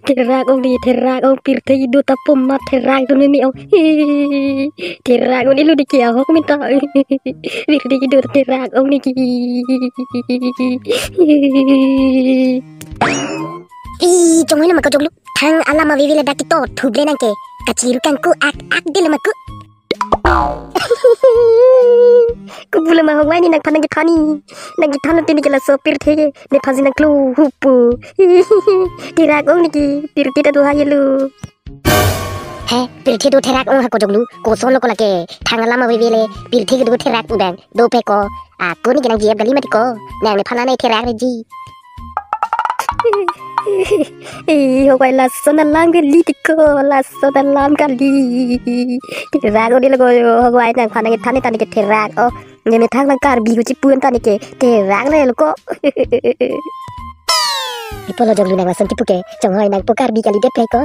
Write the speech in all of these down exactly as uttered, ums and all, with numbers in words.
Therak ong ne, therak ong, pirthe kedo ta pu amat therak dun ne ong. Therak ong ne lo ne ke ahok minta. Pirthe kedo ta therak ong ne ke. Ih, chonghoi lo ma ko joklu. Thang alam aveve ladak keto thup le nang ke. Kachiru kangku ak ak de lo ma ko. Kopulo ma Hongwai ne nangphan nangkethan ne. Nangkethan lote ne ke laso pirthe ke nephan si nangklo hupu. Therak ong ne ke, pirthe ta do ha ye lo. He, pirthe do therak ong ha ko joklu. Koson lo ko lake. Thang alam aveve le pirthe kedo therak pu abang. Dopik ko. Ako ne ke nang G F kali mati ko. Nang nephan ne therak reji. Eh, Hongwai lason alam kali tiko, lason alam kali. Therak ong ne lo ko, Hongwai nangphan nangkethan ne ta ne ke therak ong. Ne methang nang Karbi ko chipu an ta ne ke therak le lo ko. Ipo lo joklu nang lason kipu ke, chonghoi nangpo Karbi kali det plei ko.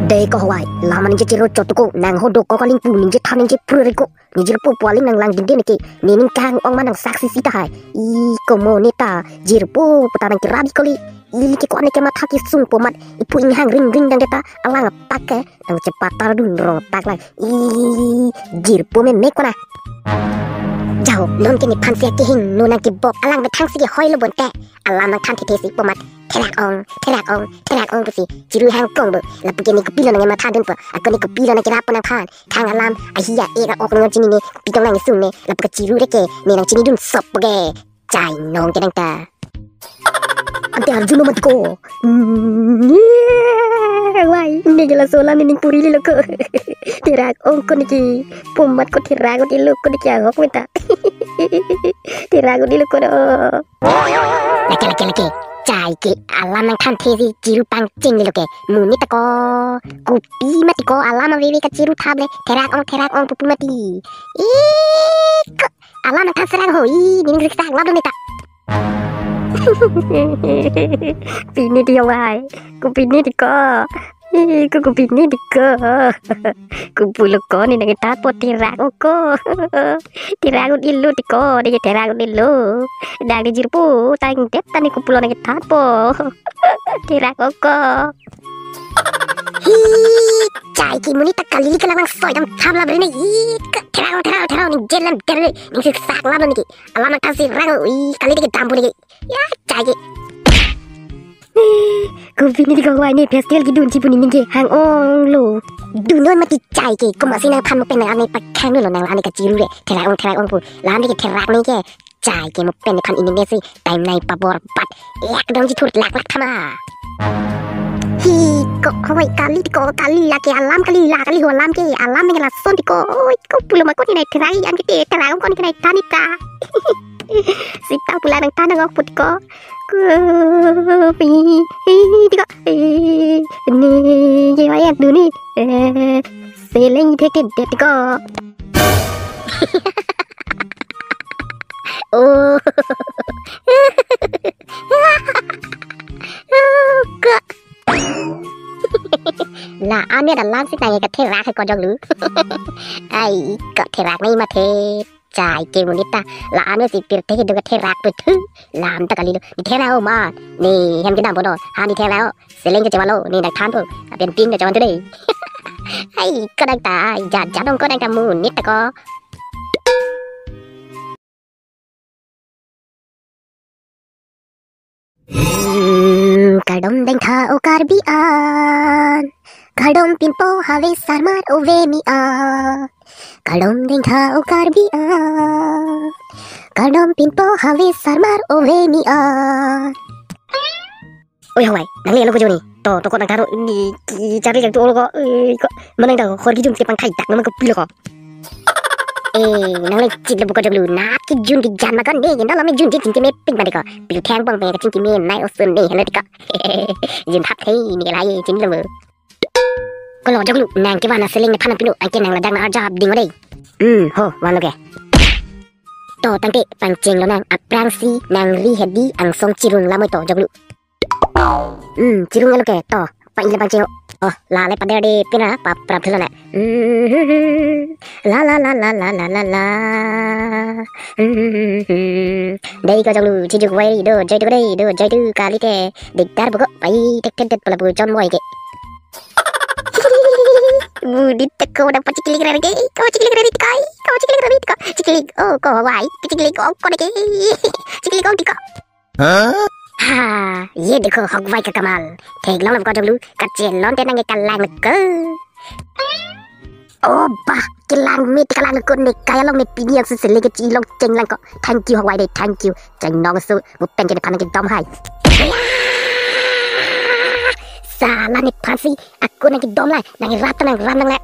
Dei ko Hongwai, lam ningje chiro chot ko, nang hodok ko kaling pu ningje than ningje pru ko. Ne jirpo pu aling nanglang dinde ne ke, ne ning kang ong ma nang saksi si tahai. I komo ne ta, jirpo pu ta nang kerabi kali. Ili ke ko ne ke matha kesung pu amat, ipu inghang ring ring dang de ta, alang apak ke, nang chepatar dun rong apak lang. I jirpo me me ko na. Jao, non ke nephan si akehingno nangkebok, alang methang si kehoi lo bonte. Alam nangthan thethe si pu amat. Therak ong, therak ong, therak ong pusi. Chiru hang kong bo. Lapu ke ne kopilo nang matha dun po. Ako ne kopilo nangkerap po nangphan. Thang alam ahi a-ek a-ok nang chinine. Pitong nang isung ne. Lapu kachiru re ke. Ne nang chinidun sop po ke. Chai nong ke nang ta. Ante arjulo mati ko. Wai, ne ke laso alam ne ning puri lo ko. Therak ong ko ne ke. Pu amat ko therak ong ne lo ko ne ke ahok minta. Therak ong ne lo ko do. Lake, lake, lake. Chai ke alam nangthan the si chiru pangcheng lo ke. Monit ta ko. Kopi mati ko alam aveve kachiru thap le. Therak ong, therak ong pupu mati. Ih, ko alam nangthan serang ho. Ih, ne ning riksak lap lo ne ta. Pini dia wai. Ko pini di ko. Ih, ko, ko pini di ko. Kopulo ko ne nangkethan po therak ong ko. Therak ong ne lo di ko, ne ke therak ong ne lo. Dang ne jirpo, tang det ta ne kopulo nangkethan po. Therak ong ko. Hi, chai ke monit ta kali ke lang soi dam tham lap re ne. Hi, ke therak ong, therak ong, therak ong, ne jen lam der re. Ne siksak lap lo ne ke. Alam nangthan serang ong, ih, kali de ke dam pu ne ke. Ya, chai ke. Ko pini di ko Hongwai ne festival kedun chipu ne ning ke hang ong lo. Dun non mati chai ke, komat si nangphan mo pen nang ane pakhang lo nang ane kachiru re. Therak ong, therak ong pu. Lam ne ke therak ne ke. Chai ke mo pen nephan ini ne si. Time nai pabor bat. Ek dong ji thur lak lak thama. Hi, ko Hongwai kali ko kali lake alam kali la kali ho alam ke. Alam ne lason di ko. Oi, kopulo ma ko ne nai therak an ke te therak ong ko ne nai than ne ta. Sita pulang nangthan nang ok put ko. Kopi, ih, tiko, ih, ne, ye wa ya du ne, eh, seleng thek thek det tiko. Oh. Ko. La ane da lang si nang ke therak ko joklu. Ai, ko therak nai mathe. Chai ke monit ta, la ane si pirthe kedo ke therak pu thu. Lam ta kali lo. Ne therak ong ma. Ne hem kedam bono. Ha ne therak ong. Seleng ke chewalo. Ne nangthan po. Apian ping ke chewan tu dei. Ai, ko nang ta. Jat jat ong ko nang ta monit ta ko. Hmm, kardom dengtha o Karbi an. Kardom pinpo have sarmar o vemi an. Kardom dengtha o Karbi an. Kardom pinpo have sarmar o vemi an. Oi Hongwai, nang le lo ko joni. To, to ko nang taro ni ki chari yang tu olo ko. Eh, ko manang ta khor kejun kepangthai dak naman kopilo ko. Eh, nang le chit lo ko joklu. Nat kejun kejan ma ko ne, ne lo me jun je chin keme pin ma de ko. Piu thang bong pe chin keme nai osun ne, hello de ko. Jun thap thei ne ke lai chin lo. Ko lo joklu, nang ke van aseling nephan pinu, anke nang ladak nang arjap ding o dei. Hmm, ho, van lo ke. To, tangte, pangcheng lonang, aphrangsi nangri hedi angsong chirung lamoi to, joklu. Hmm, chirung alo ke, to, pa ila pangcheng. Oh, la le pader de pina pap prap thulana. La la la la la la la la. Dei ko jonglu chijuk vai do jai do dei do jai do kali te. Dikdar buko pai tek tek tek pala bu chon moi ke. Bu dit tek ko dang pachikilik rari ke, ko chikilik rari kai, ko chikilik rari ko. Chikilik, oh ko vai, chikilik oh ko de ke. Chikilik oh di ko. Ha, ye dekho hok vai ka kamal. Theklong lam ko jonglu, kachelon te nang kelang ko. Oh bah, kelang me te kelang ko ne kaya long ne pini yang sesele ke chilong chenglang ko. Thank you hok vai de, thank you. Chengnong su, bu pen ke ne phan kedom hai. Sala ne phan si, ako nang kedom lai, nang rap nang ram nang lai.